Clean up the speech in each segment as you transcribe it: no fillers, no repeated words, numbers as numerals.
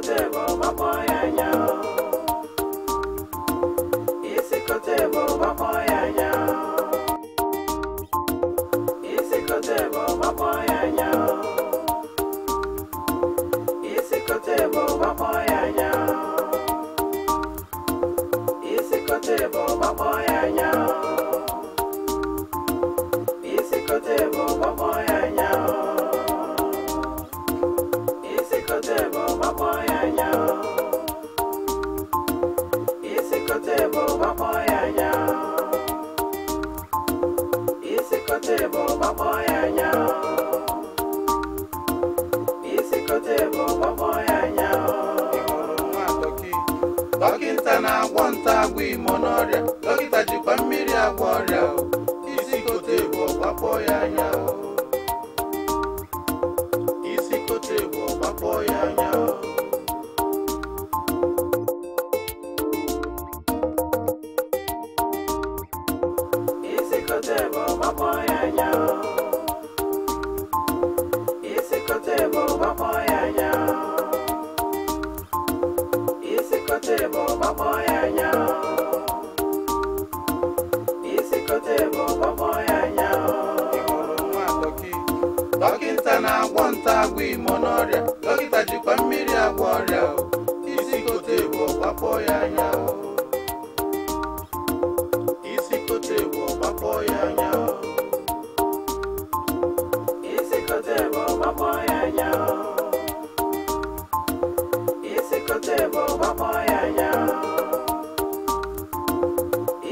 kote bụ gbakpọ ya anya. Isi kote bụ gbakpọ ya anya. Isi kote bụ gbakpọ ya anya. Isi kote bụ gbakpọ ya anya. Isi kote bụ gbakpọ ya anya. Isi kote bụ gbakpọ ya anya. Isi kote bụ gbakpọ ya anya. Isi kote bụ gbakpọ ya anya. Isi kote bụ gbakpọ ya anya. Isi kote bụ gbakpọ ya anya. Dọkịta na-agwọ nta agwọ imo n'ọrịa, dọkịta jikwa mmiri agwọ ọrịa o. Isi kote bụ gbakpọ ya anya o. Isi kote bụ gbakpọ ya anya o. Isi kote bụ gbakpọ ya anya. Isi kote bụ gbakpọ ya anya. Isi kote bụ gbakpọ ya anya. Isi kote bụ gbakpọ ya anya. Ị hụrụ nwa dọkị? Dọkịta na-agwọ nta agwọ imo n'ọrịa, dọkịta jikwa mmiri agwọ ọrịa o. Isi kote bụ gbakpọ ya anya o. Isi kote bụ gbakpọ ya anya o. Isi kote bụ gbakpọ ya anya. Isi kote bụ gbakpọ ya anya.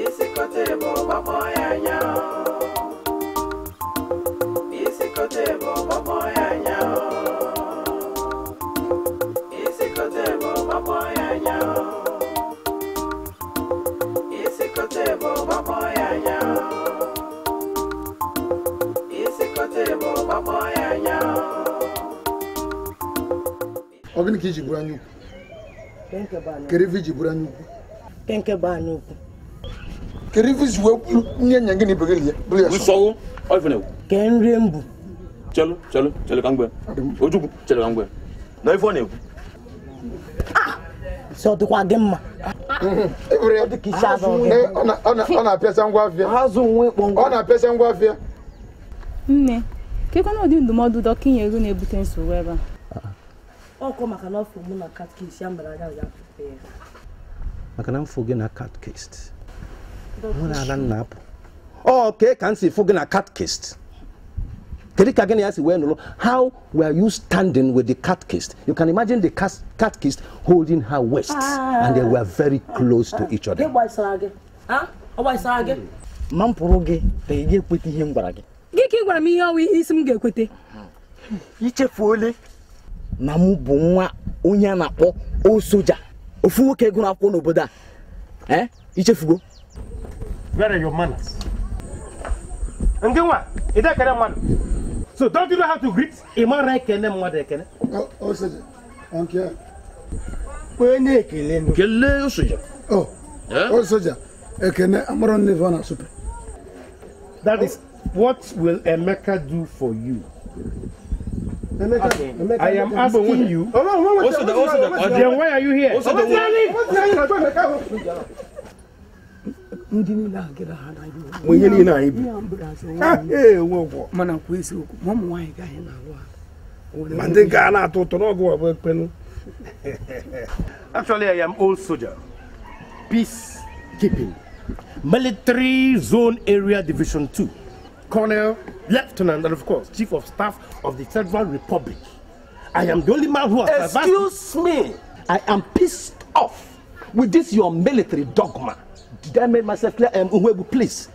Isi kote bụ gbakpọ ya anya. Isi kote bụ gbakpọ ya anya. Isi kote bụ gbakpọ ya anya. Isi kote bụ gbakpọ ya anya. Isi kote bụ gbakpọ ya anya. Ọ gịnị ka iji bụrụ anya ukwu? Kedu ife iji bụrụ anya ukwu? Kenke bụ anya ukwu. Kedu ife iji wee kwuru nye nya gị na ibe gị lie bụrụ ya sọ? Nsọwụ, ọ ife na-ekwu. Ke nri mbụ. Chelu, chelu, chelu ka mgbe. Ojukwu, chelu ka mgbe. Na ife ọ na-ekwu. Sọ dịkwa gị mma. Ị bụrụ ya. Ọ dị ka isi azụ gị. Ee, ọ na-apịacha ngwa afịa. Azụ nwe kpọmkwem. Ọ na-apịacha ngwa afịa. Nne, kekwana ụdị ndụmọdụ dọkịta ego na-ebute nsogbu ebe a? Ọkọ maka na ọfụ mụ na katkist ya mere anya ya pụta ya. Maka na mfụ gị na katkist nwere ala nna apụ. Ọ kee ka m si fụ gị na katkist. Kedu ka gị na ya si wee nụrụ? How were you standing with the catechist? You can imagine the catechist holding her waist, and they were very close to each other. Gị gbasara gị? Ha? Ọ gbasara gị? Ma m pụrụ gị na ị ga-ekweta ihe m gwara gị. Gị ka ị gwara m ihe ọwụ ihe isi m ga-ekwete. Ichefuole na m bụ nwa onye a na-akpọ osoja. Ofu nwoke gụrụ akwụkwọ n'obodo a. Eh? Ichefugo? Where are your manners? Ndị nwa, ị dekere mmadụ. So don't you know how to greet? Ị mara ekene mmadụ ekene? O soja, nke a. Onye ekele nụ. Kelee osoja. O, o soja, ekene amụrụ nne ife ọ na-asụpe. That is, what will Emeka do for you? Emeka, Emeka, I am asking you. Osoja, osoja, ọ dị. Then why are you here? Osoja, Ndị niile ahụ gịra ha na iwu. Ma ihe niile anyị bi. Ihe a mbụrụ asị, Ha, ee, nwe ụgwọ. Mana kwuo eziokwu, ma ụmụ nwaanyị gaghị na-alụ ha. Ma ndị nke a na-atụ ụtọ n'ọgụ ọ bụ ekpenu. Actually, I am old soldier. Peacekeeping. Military Zone Area Division 2. Colonel, Lieutenant, and of course, Chief of Staff of the Federal Republic. I am the only man who has survived. Excuse me, I am pissed off with this your military dogma. Did I make myself clear? Uwebu, please.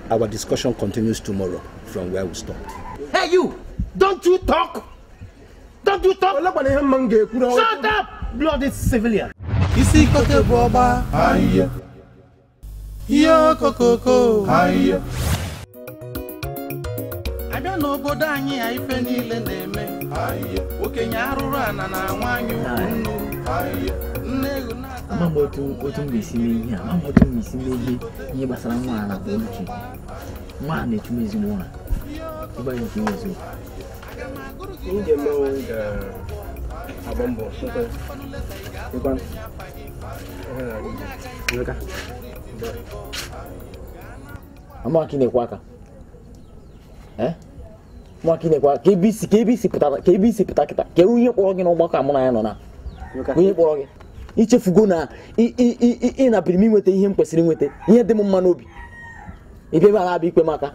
Our discussion continues tomorrow from where we stopped. Hey, you! Don't you talk! Don't you talk! Ọlọ́pàá ihe mma m ga-ekwu na Shut up, bloody civilian! Isi kote bụ ọgba. Ahịa. Ihe okokoko. Ahịa. Abịa n'obodo anyị a ife niile na-eme. Ahịa. Okenye arụrụ ana na nwaanyị ukwu nnu. Ahịa. Nne ewu na-ata. Ama m otu m ga-esi mee ihe a, ama m otu m ga-esi mee ihe gbasara nwa a na-akpọ Oluchi. Nwa a na-echu m ezigbo ụra. Ịgba ya nke eziokwu. Ihe ga-eme ga-agba agba mbọ. Ama ka ị na-ekwe aka. Mụ aka ị na-ekwe aka ka ebe isi pụta ka ebe isi pụta kịta ka onye kpọrọ gị n'ọgbakọ a mụ na ya nọ na onye kpọrọ gị ichefugo na ị napịrị m inweta ihe m kwesịrị inweta ihe dị m mma n'obi ebe ebe a na-abịa ikpe m aka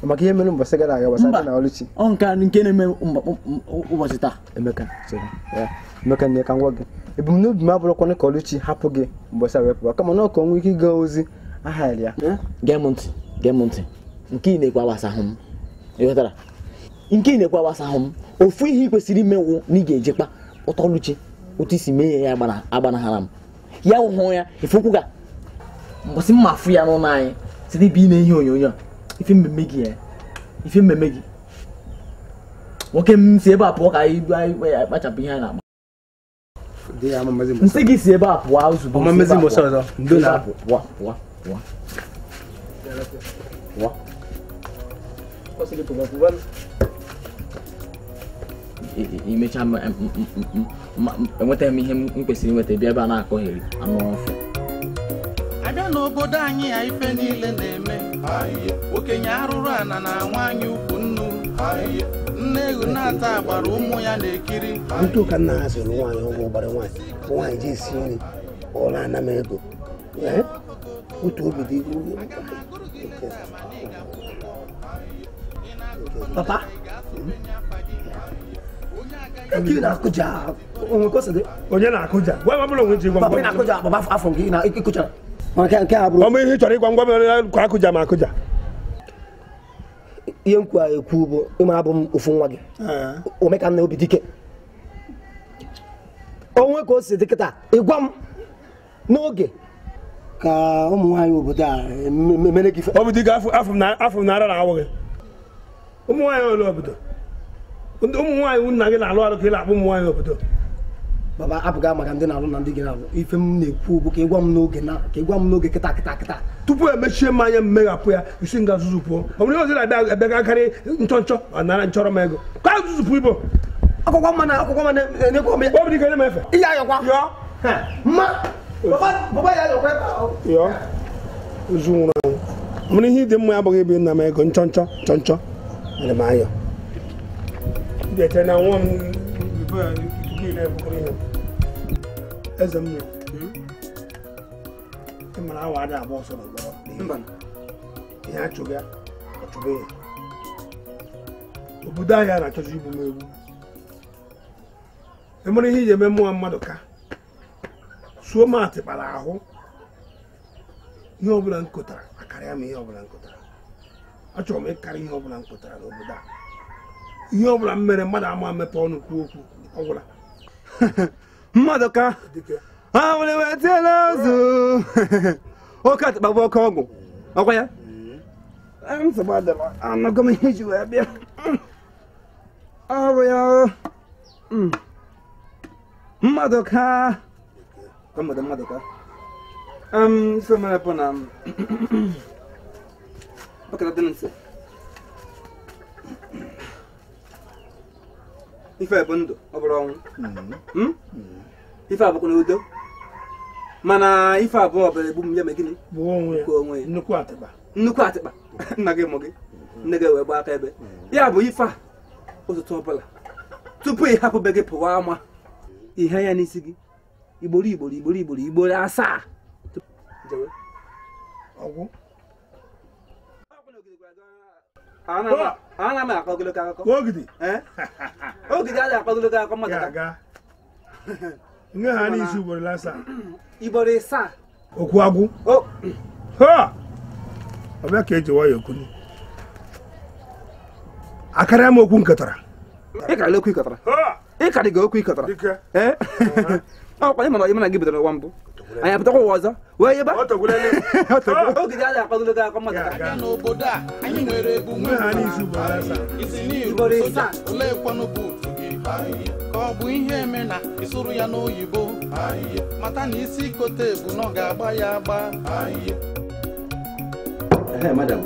maka ihe mere mbọsị gara aga gbasara na Oluchi ọ nke nke na-eme ụbọchị taa. Emeka chere ya Emeka nne ka ngwa gị ebumnobi m abụrụkwana ka Oluchi hapụ gị mbọsị a wepụ kama na ọ ka o nwee ike ịga ozi aha ya. Gee m ntị gee m ntị nke ị na-ekwe agbasahụ m ịghọtara nke ị na-ekwe agbasahụ m ofu ihe ị kwesịrị imenwu na ị ga-ejekpa ụtọ Oluchi otu isi mee ya agbanaghara m ya hụ ya ifokwu ga mbọsị mma afụ ya n'ụlọ anyị site ebe ị na-ihe onyonyo a ife mmemme gị ya ife mmemme gị nwoke m si ebe a pụọ ka anyị kpachapụ ihe anyị na-akpa nsị gị si ebe a pụọ ozugbo pụọ pụọ pụọ pụọ imecha enwetaghị m ihe m kwesịrị inweta bịa ebe a na-akọgheri anụ ọfịa. Abịa n'obodo anyị ya ife niile na-eme okenye arụrụ ana na nwaanyị ukwu nnu nne ewu na-ata agbara ụmụ ya na-ekiri ntụ ka nna ha sịrị nwaanyị ụmụ gbara nwaanyị nwaanyị ji esi nri ọ na-ana m ego otu obi dị. Papa, ị na-akụja onwe ka o si dị? Onye na-akụja? Gwa m ọbụla onwe ji gwa m. Papa ị na-akụja papa afọ nke ị na-akụchara. Maka nke a bụrụ. Ọ bụ ihe ị chọrọ ịgwa m gwa m ka akụja ma akụja. Ihe m kwuru ekwu bụ ịma abụ m ofu nwa gị. Ome ka nna obi dike. Onwe ka o si dị kịta ị gwa m n'oge ka ụmụ nwaanyị obodo a emere gị. Obi dike afọ m na ara na-awụ gị. Ụmụ nwaanyị ole obodo? Ụmụ nwaanyị nna gị na-alụ alụ ka ị na-akpọ ụmụ nwaanyị obodo. Baba apụga maka ndị na-alụ na ndị gị na-alụ ife m na-ekwu bụ ka ị gwa m n'oge na ka ị gwa m n'oge kịta kịta kịta tupu emechie m anya mmeghapụ ya isi nga zụzụ pụọ ọ bụrụ ọzọ na-abịa abịakarị nchọ nchọ ọ nara nchọrọ m ego ka azụzụ pụọ ibo akwụkwọ mma na akwụkwọ mma na-ekwu m ya ọ bụrụ ike m efe ihe ayọkwa yọọ mma baba baba ya ayọkwa yọọ ozu nwụrụ anwụ mụrụ ihe ịdị mma abụghị ebe nna m ego nchọ nchọ nchọ nchọ ana m ayọ ndị na nwa m eze m ị mara awa adị agba ọsọ n'ụgbọ ihe achụghị ya ọchụghị ya obodo ahịa na-achọzi igbu m egbu ị mara ihe iji eme mmụọ mmadụ ka suo m atịkpara ahụ ihe ọbụla m kotara akarịa m ihe ọbụla m kotara achọrọ m ịkarị ihe ọbụla m kotara n'obodo a ihe ọbụla m mere mmadụ ama mepe ọnụ kwuo okwu ọgwụla mmadụ ka ha were wetela ozu oke atịkpa bụ oke ọgwụ ọkwa ya nsogbu adịla anọgo m ihe ji wee bịa ọ bụ ya mmadụ ka mmadụ ka ife mere bụ na ọkara dị nsị ife bụ ndụ ọ bụrụ ọnwụ ife abụkwa n'udo mana ife abụọ bụrụ egbu m ya mee gịnị gbuo onwe ya nnukwu atịkpa nnukwu atịkpa nna gị mụ gị nne gị wee gbaa aka ebe ya bụ ife a ụtụtụ ọbụla tupu ị hapụ be gị pụwa ama ihe ya n'isi gị igboro igboro igboro igboro igboro asaa ọgwụ ana m akọ ogologo akụkọ ogidi ogidi adịghị akọ ogologo akụkọ mmadụ ga nye ha n'isi ugboro lasa igboro ịsaa okwu agwụ ha ọbịa ka eji nwayọọ kwuru akarịa m okwu nketara ịkarịla okwu ịkọtara ịkarịga okwu ịkọtara ọkwa ịma na ịma na gị bidoro n'ụwa mbụ anyị apụtakwa ụwa ọzọ wee yeba ogidi adịghị akọ ogologo akụkọ mmadụ abịa n'obodo a anyị nwere ebu nwe isi n'iru soja olee kwanụ buutu gị ka ọ bụ ihe eme na ịsụrụ ya n'oyibo mata na isi kote ebu na ọ ga-agba ya agba. Hey, madam,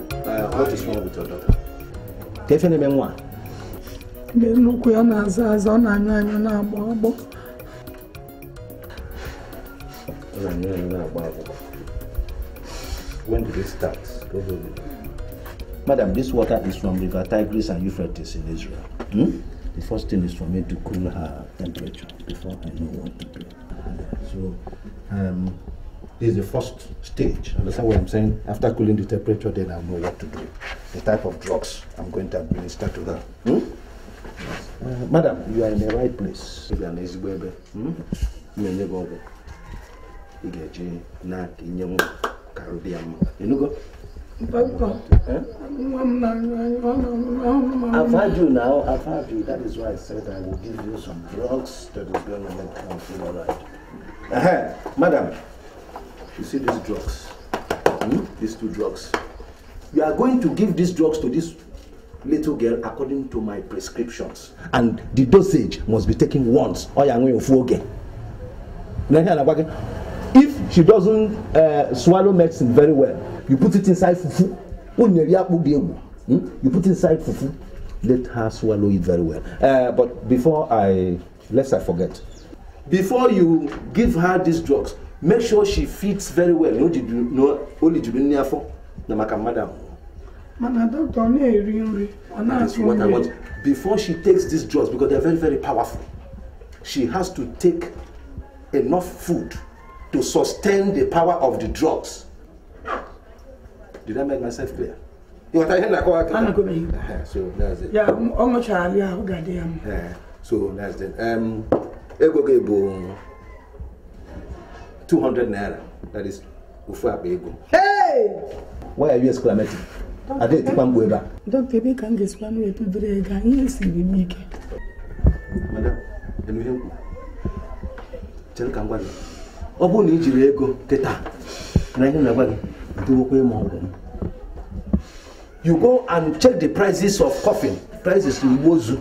what is wrong with your daughter? Ka efe na-eme nwa? Nnukwu ya na-aza aza, ọ na-anyụ anyụ na-agbọ agbọ. When did it start? Madam, this water is from River Tigris and Euphrates in Israel. Hmm? The first thing is for me to cool her temperature before I know what to do. So, this is the first stage. Understand what I'm saying? After cooling the temperature, then I'll know what to do. The type of drugs I'm going to administer to her. Hmm? Madam, you are in the right place. You are in the I've had you now, I've had you. That is why I said I will give you some drugs that is going to make you feel all right. Madam, you see these drugs? Hmm? These two drugs. You are going to give these drugs to this little girl according to my prescriptions. And the dosage must be taken once. If she doesn't swallow medicine very well, you put it inside fufu. You put inside fufu. Let her swallow it very well. But before lest I forget, before you give her these drugs, make sure she feeds very well. No, only what I want. Before she takes these drugs, because they're very, very powerful, she has to take enough food to sustain the power of the drugs. Did I make myself clear? So that's it. Yeah, so that's it. Ego gebo 200 naira. That is ufu ego. Hey! Why are you exclaiming? I did Doctor, we can get one way to drag and see the make. Madam, and we tell Kangwani. Ọ bụrụ na i jiri ego kịta na ihe na-agwa gị dowekwa ịma ọgwụ m. You go and check the prices of coffin, prices in Igbo ozu.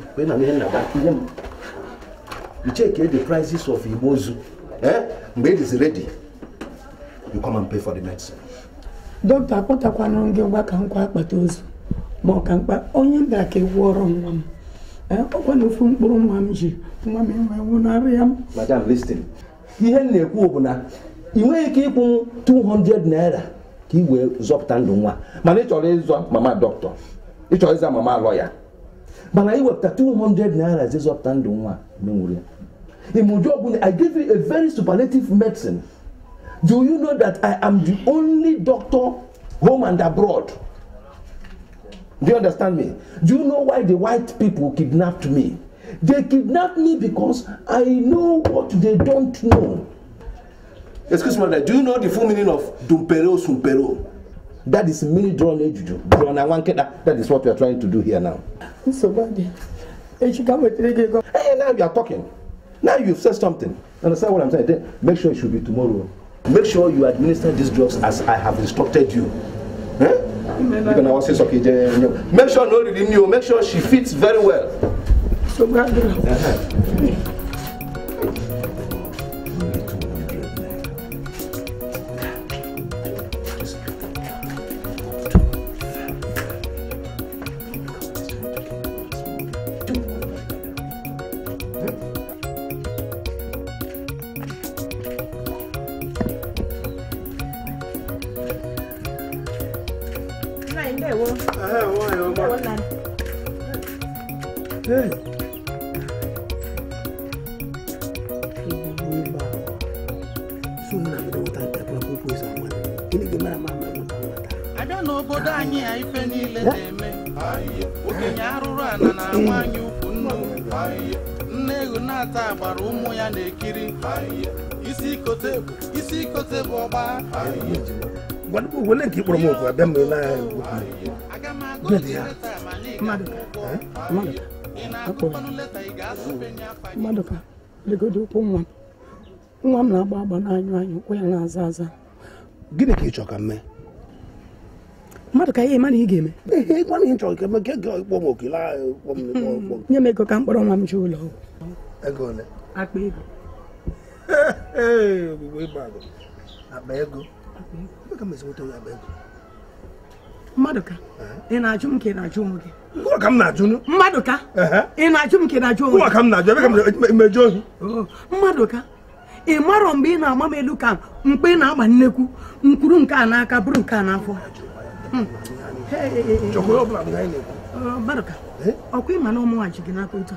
You check the prices of Igbo ozu. Eh? Mgbe it is ready, you come and pay for the medicine. Doctor, akpọtakwana gị ngwa ka nkwa akpata ozu ma ọ ka mkpa onye mbịa ka egwuọrọ nwa m. Ọkwa na ofu mkpụrụ nwa m ji nwa m enwe nwụnarị ya m. Madam, listen. Ihe m na-ekwu bụ na ị nweghị ike ịkwụ 200 naira ka ị wee zọpụta ndụ nwa, mana ị chọrọ ịzọ mama dọkịta, ị chọrọ ịza mama lọya, mana iwepụta 200 naira zi zọpụta ndụ nwa menwuru ya. I give you a very superlative medicine. Do you know that I am the only doctor home and abroad? Do you understand me? Do you know why the white people kidnapped me? They kidnapped me because I know what they don't know. Excuse me, do you know the full meaning of dumpero sumpero? That is mini drawn ejuju. That is what we are trying to do here now. So bad. Hey, now you are talking. Now you've said something. Understand what I'm saying? Then make sure it should be tomorrow. Make sure you administer these drugs as I have instructed you. Eh? You can also say, make sure no renew. Make sure she fits very well. So bad. Maduka, legodo ụkwụ nwa m. Nwa m na-agba agba n'anyụ anyụ, ụkwụ ya na-aza aza. Gịnị ka ị chọrọ ka m mee? Maduka, ihe ma na ị ga-eme? Ee, gwa m ihe m chọrọ ka m mee, ka ego ịkpọ m oke laa ịkpọ m ịkpọ m. Nye m ego ka m kpọrọ nwa m jee ụlọ ọgwụ. Ego ole? Akpa ego. Ee, ogbugbo ịgba agụ. Akpa ego? Ebe ka m esi nweta akpa ego? Mmadụ ka ị na-ajụ m ka ị na-ajụ onwe gị. Ngwa ka m na-ajụ nụ. Mmadụ ka ị na-ajụ m ka ị na-ajụ onwe gị. Ngwa ka m na-ajụ ebe ka m mejọ ohi. Mmadụ ka ị marọ mgbe ị na-ama m elu ka mkpe ị na-agba nnekwu nkwuru nke a n'aka bụrụ nke a n'afọ. Mmadụ ka ọkwa ịma na ụmụ nwaanyị gị n'aka otu a.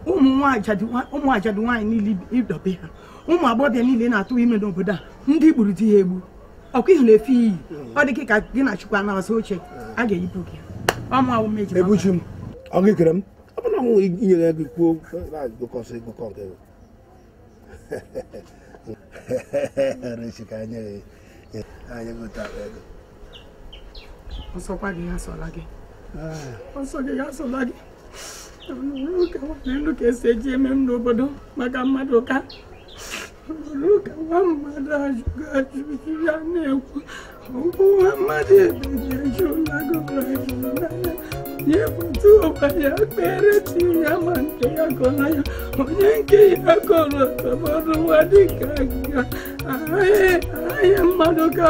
Ụmụ ajadu nwaanyị niile ịdọbe ha, ụmụ agbọghọbịa niile na-atụ ime n'obodo a, ndị gburu di ha egbu, ọkwa ihu na-efe iyi, ọ dị gị ka gị na Chukwu na-azụ oche a ga-eyipụ gị. Ebuchi m, ọ gị kere m, ọ bụ na m inyere gị kwuo gụkọsị gụkọ nke gị. Ọsọkwa gị ya sọla gị. Ọsọ gị ya sọla gị. N'elu ka esi eji eme m n'obodo maka mmadụ ka ka nwa mmadụ ajụgo ajụjụ ya na-ekwu okwu nwa mmadụ ebeji ejulago ya pụta ụwa ya kpere chi ya ma nke ya gọla ya onye nke ya gọrọ tọgbọrọ ụwa dịka agịga ahịa mmadụ ka.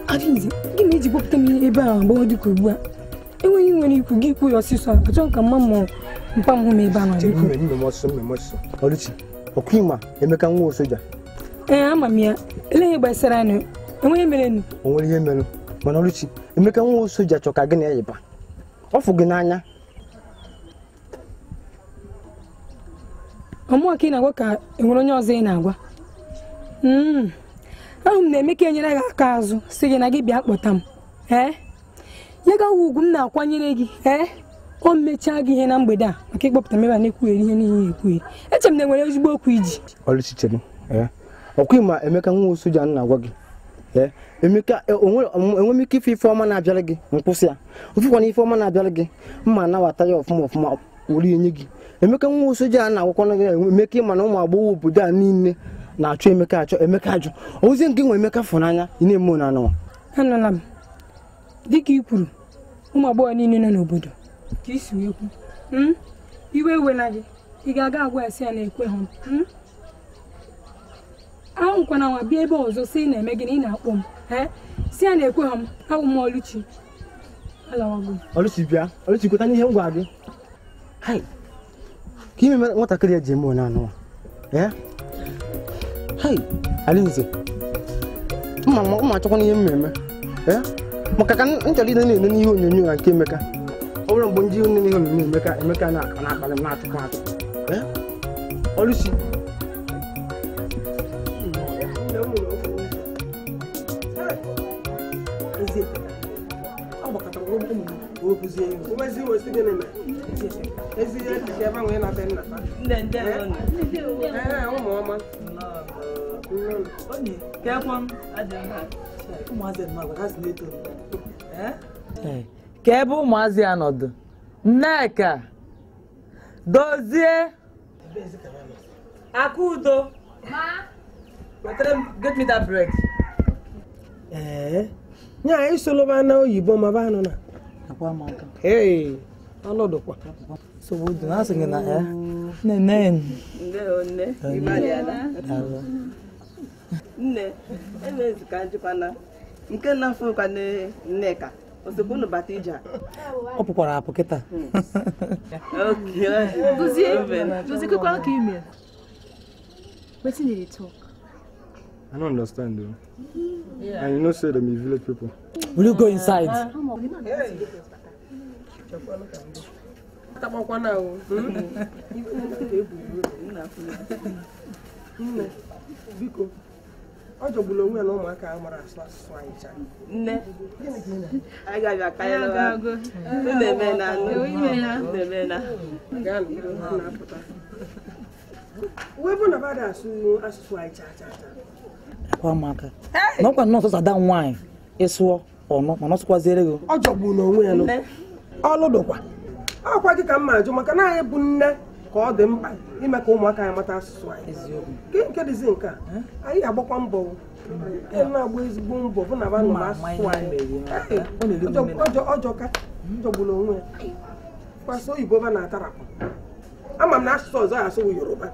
Arinze, gịnị iji kpọpụta m ebe a agbọghọ dịka ugbu a? Enweghị nwere ikwu gị ikwu ya ọsịsọ, achọghị ka mma mụrụ mpa m hụ m ebe a nọ. Oluchi, ọkwa ịma Emeka nwa soja? Ee, ama m ya. Elee ihe gbasara anyị? Enweghị mere nụ. O nwere ihe mere. Mana Oluchi, Emeka nwa soja chọ ka gị na ya yịba. Ọ fụ gị n'anya. Ọmụwa ka ị na-agwa ka enwere onye ọzọ ị na-agwa. Ahụ m na Emeka enyere gị aka azụ sị gị na gị bịa kpọta m. Ee, ya gawa ugwu m na-akwanyere gị. Ee, o mechaa gị ihe na mgbede a maka ịkpọpụta m ebe a na-ekwugheri ihe niile ekwugheri. Eche m na enwere ezigbo okwu iji. Oluchi chere, ee, ọkwa ịma Emeka nwa soja m na-agwa gị. Ee, Emeka enwe m ike ife ife ọma na-abịara gị nkwụsị ya. Ofụkwana ife ọma na-abịara gị mma anabata ya ọfụma ọfụma were enye gị. Emeka nwa soja a na-agwakwana gị Emeka ịma na ụmụ agbọghọ obodo a niile na-achọ Emeka achọ Emeka ajụ. Ozi nke nwe Emeka fụnanya ị na-eme onanụwa. Anụla m. Dịka i kwuru, ụmụ agbọghọ niile nọ n'obodo ka isi wee kwu. Iwe ewela gị, ị ga-aga agwa ya sị ya na-ekwe ha. Ahụkwana nwa bịa ebe ọzọ sị ị na-eme gịnị ị na-akpọ m. Si ya na-ekwe ha m, ahụ m Oluchi. Alawago. Oluchi bịa, Oluchi kweta n'ihe m gwara gị. Hai. Ka ime nwatakịrị ya ji eme onanụwa. Ee? Hai, Arinze. Mma achọkwana ihe m eme. Ee? Maka ka m chọrọ ịdị na-ene n'ihe onyonyo na nke Emeka. Ọ bụrụ mgbe ndị nne n'ihe onyonyo Emeka, Emeka na-akpalị m na-atụkwa atụ. Ee? Oluchi. Ka ebe ụmụazị a nọdụ, Nneka, Dozie, Akudo, get me that bread. Eh, nya isoloba na oyibo ma ba nọ na. Akwa maka. Hey, ọlọdụkwa. So what do I say na eh? Nne nne. Ndewo nne, ịgbalịala. Nne, emezi ka njikwana. Nke na afọ na Nneka. Osokwu unu bata ije a. Ọ pụkwara apụ kịta. Okay. Dozie, Dozie kwekwa ka ime. Wetin dey talk? I don't understand though. Yeah. And you know, say them village people. Will you go inside? Nne, anyị ga-abịa ka ya lọwa. Unu na. Unu na. Akwa maka. N'ọkwa nọọsụ ada nwaanyị ịsụọ ọnụ mana ọ sụkwaziere gị. Ọ jọgburu n'onwe ya nụ. Ọlụdụkwa. Akwa gị ka m ma ajụ maka na anyị bụ nne ka ọ dị mkpa ime ka ụmụaka anyị mata asụsụ anyị. Nke dịzi nke a, anyị agbakwa mbọ. Anyị na-agba ezigbo mbọ bụ na ba nọ n'asụsụ anyị. Ọjọka jọgburu onwe ya. Kwasị oyibo ba na-atarapụ. Ama m na asụsụ ọzọ ya asụwụ Yoruba.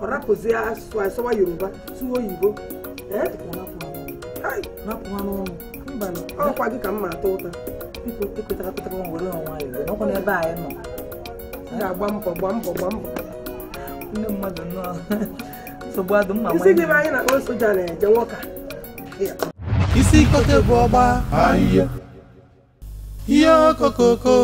Ọ rapụzie asụsụ anyị sọwa Yoruba, sụwa oyibo. Mba, ọkwa gị ka m ma atọ ụta. Biko ekwetara were nwayọọ n'ọkwa n'ebe anyị nọ. Ga-agba mbọ gba mbọ gba mbọ. Nne mmadụ nnọọ. Nsogbu adụ mma. Isi gị bụ anyị na-akpọ soja na-eje nwoke a. Isi kote bụ ọgba. Ihe okokoko.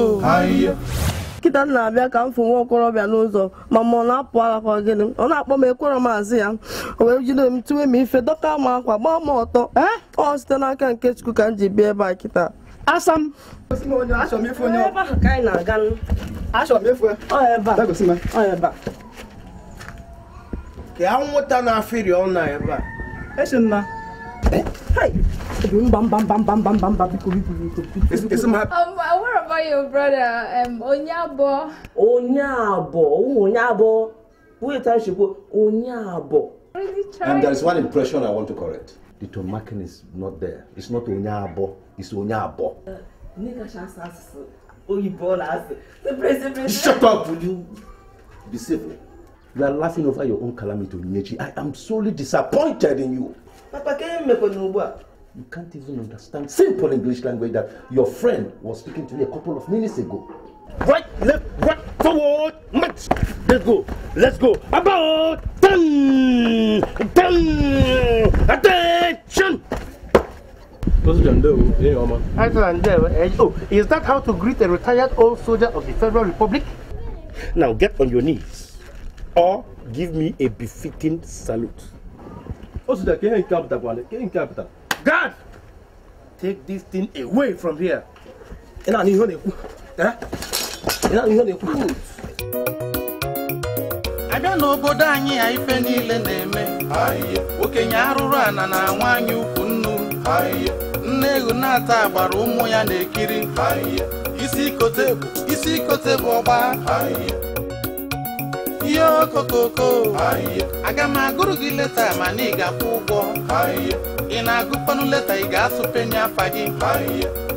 Kịta m na-abịa ka m fụ nwa okorobịa n'ụzọ ma ma ọ na-apụ arakwa gịnị ọ na-akpọ m ekwere m azụ ya o wee jide m tiwe m ife dọka m akwa gbaa m ọtọ ọ site n'aka nke Chukwu ka m ji bịa ebe a kịta. Asam ebe ahụ ka anyị na-aga. Ebe a ka anwụnta na-afịrị ọnụ ebe a. Esi nna. Mba mba mba mba mba mba mba biko biko biko. What about your brother? Onyabo. Onyabo. Onyabo. Wait, I should go. Onyabo. And there is one impression I want to correct. The tone marking is not there. It's not Onyabo. It's Onyabo. Shut up, will you be civil? You are laughing over your own calamity, Onyechi. I am sorely disappointed in you. Papa, can you make a You can't even understand simple English language that your friend was speaking to me a couple of minutes ago. Right, left, right, forward, march. Let's go, let's go. About 10, 10, attention. Oh, is that how to greet a retired old soldier of the Federal Republic? Now get on your knees or give me a befitting salute. God, take this thing away from here. Abịa n'obodo anyị a ife niile na-eme. Okenye arụrụ ana na nwaanyị ukwu nnu. Nne ewu na-ata agbara ụmụ ya na-ekiri. Isi kote bụ ọgba. Ihe okokoko. Aga m agụrụ gị leta mana ị ga-akwụ ụgwọ. Ị na-agụkwanụ leta ị ga-asụ peni afa gị.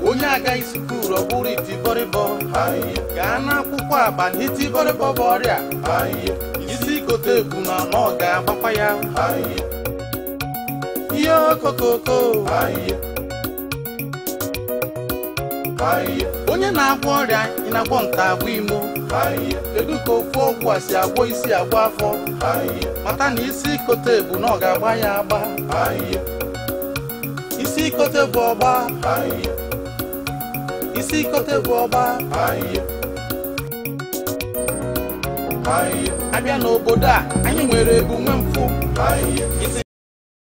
Onye agaghị sukuru ọ bụrụ itibọrịbọ. Gaa n'akwụkwọ abalị itibọrịbọ bụ ọrịa. Isi kote bụ na ọ ga-agbakwa ya. Ihe okokoko. Onye na-agwọ ọrịa ị na-agwọ nta agwọ imo. Kedu ka ofu ọgwụ a si agwọ isi agwọ afọ? Mata na isi kote bụ na ọ ga-agba ya agba. Isi kote bụ ọgba. Isi kote bụ ọgba. Abịa n'obodo a anyị nwere ebu nwe mfụ.